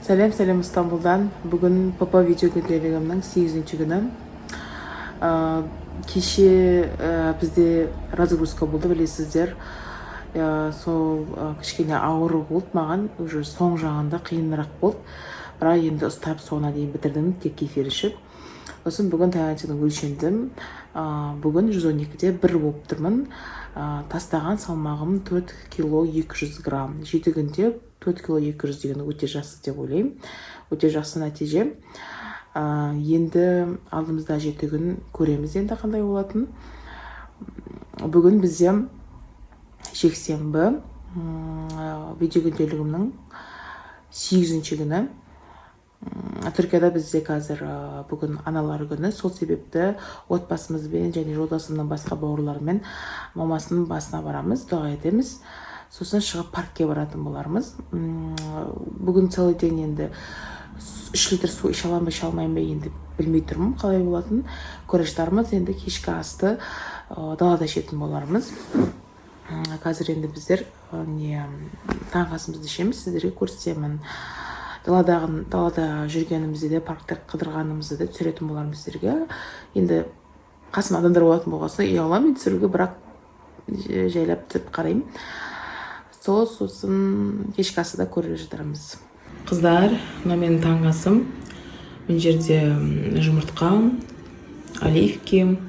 Сәлем, сәлем Стамбулдан! Бүгін ПП видео күнделігімнің сегізінші күні. Кеше бізде разгрузка болды, білесіздер. Сол кішкене ауыр болды маған, уже соң жағында қиынырақ болды. Бірақ енді ұстап, соңына дейін бітірдім, тек кефир ішіп. Сосын бүгін таңертең өлшендім. Бүгін 112,1 болып тұрмын. Тастаған салмағым 4 кило 200 грамм. 7 күнде 4 кило 200 деген өте жақсы деп ойлаймын. Өте жақсы нәтиже. Енді алдымызда 7 күн, көреміз енді қандай болатынын. Бүгін бізде жексенбі, видео күнделігімнің сегізінші күні. Түркияда бізде қазір бүгін аналар күні, сол себепті отбасымызбен және жолдасымның басқа бауырларымен мамасының басына барамыз, дұға етеміз, сосын шығып паркке баратын болармыз. Бүгін целый день енді 3 литр су іше аламын ба, іше алмаймын ба, енді білмей тұрмын қалай болатынын, көре жатармыз. Енді кешкі асты далада ішетін болармыз. Қазір енді біздер не, таңғы асымызды ішеміз, сіздерге көрсетемін. Далада жүргенімізде де, паркте қыдырғанымызды да түсіретін болармын сіздерге. Енді қасымда адамдар болатын болған соң ұяламын мен түсіруге, бірақ жайлап түсіріп қараймын. Сол сосын кешкі асты да көре жатармыз. Қыздар, мынау менің таңғы асым. Мына жерде жұмыртқа, оливки,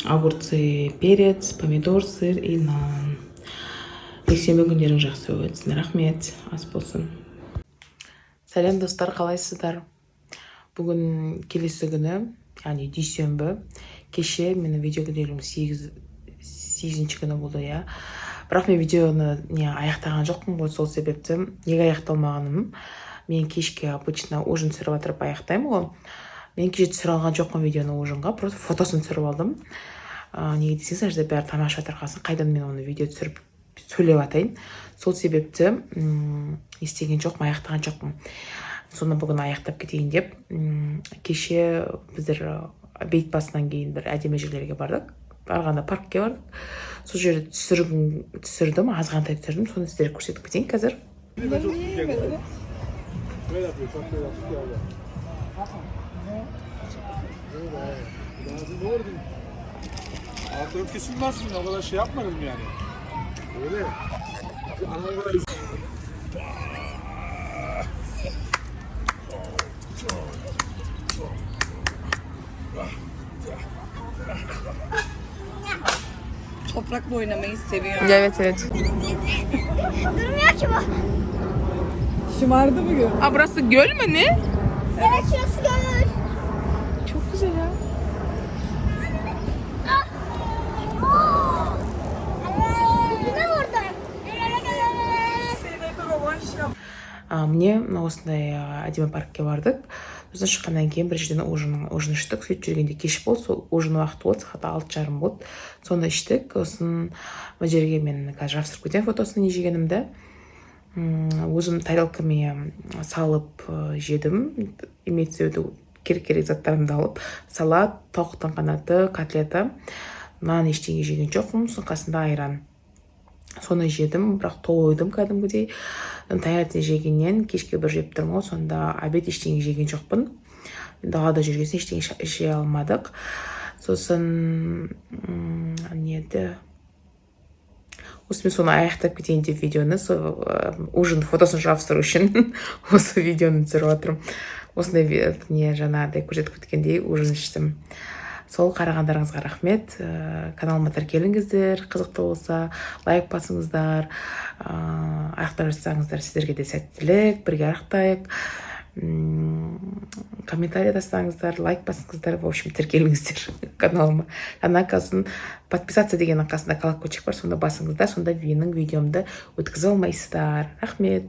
огурцы, перец, помидор, сыр и нан. Жексенбі күндерің жақсы өтсін, рахмет, ас болсын. Сәлем, достар, қалайсыздар? Бүгін келесі күні, яғни дүйсенбі. Кеше менің видео күнделігім сегізінші күні болды, иә. Бірақ мен видеоны не, аяқтаған жоқпын ғой. Сол себепті неге аяқталмағаным, мен кешке обычно ужин түсіріп жатырып аяқтаймын ғой. Мен кеше түсіре алған жоқпын видеоны ужинға, просто фотосын түсіріп алдым. Неге десеңіз, ана жерде бәрі тамақ ішіп жатырған, қайдан мен оны видео түсіріп, сөйлеп атайын? Сол себепті не істеген жоқпын, аяқтаған жоқпын. Соны бүгін аяқтап кетейін деп. Кеше біздер бейіт басынан кейін бір әдемі жерлерге бардық. Барғанда паркке бардық, сол жерде түсірдім, азғантай түсірдім, соны сіздерге көрсетіп кетейін қазір. Şöyle yapıyor, çok böyle yaptık ya. Böyle, lazım olur dedim. Altı öfkesin o kadar şey yapmadım yani. Öyle. Anam o kadar. Toprakla oynamayı seviyor. Evet. Durmuyor ki bu. Şımardı bugün. A, burası göl mü ne? Evet, şurası göl. Çok güzel ya. Ah. Yüzüne vurdum. Міне, мына осындай әдемі паркке бардық. Сосын шыққаннан кейін бір жерден ужин іштік. Сөйтіп жүргенде кеш болды, сол ужин уақыты болды, сағат 6:30 болды, соны іштік. Сосын мына жерге мен қазір жабыстырып кетемін фотосын, не жегенімді. Өзім тарелкаме салып жедім, имеется в виду керек керек заттарымды алып: салат, тауықтың қанаты, котлета, нан, ештеңе жеген жоқпын. Сосын қасында айран, соны жедім, бірақ тойдым кәдімгідей. Таңертең жегеннен кешке бір жеп тұрмын ғой, сонда обед ештеңе жеген жоқпын. Далада жүрген соң ештеңе іше алмадық. Сосын не еді, осымен соны аяқтап кетейін деп видеоны, сол ужин фотосын жабыстыру үшін осы видеоны түсіріп жатырмын. Осындай не, жаңағыдай көрсетіп кеткендей ужин іштім. Сол, қарағандарыңызға рахмет. Каналыма тіркеліңіздер, қызықты болса лайк басыңыздар. Аяқтап жатсаңыздар, сіздерге де сәттілік, бірге аяқтайық. Комментарий тастаңыздар, лайк басыңыздар, в общем, тіркеліңіздер каналыма. Ана қасын, подписаться дегеннің қасында колокольчик бар, сонда басыңыздар, сонда менің видеомды өткізе алмайсыздар. Рахмет.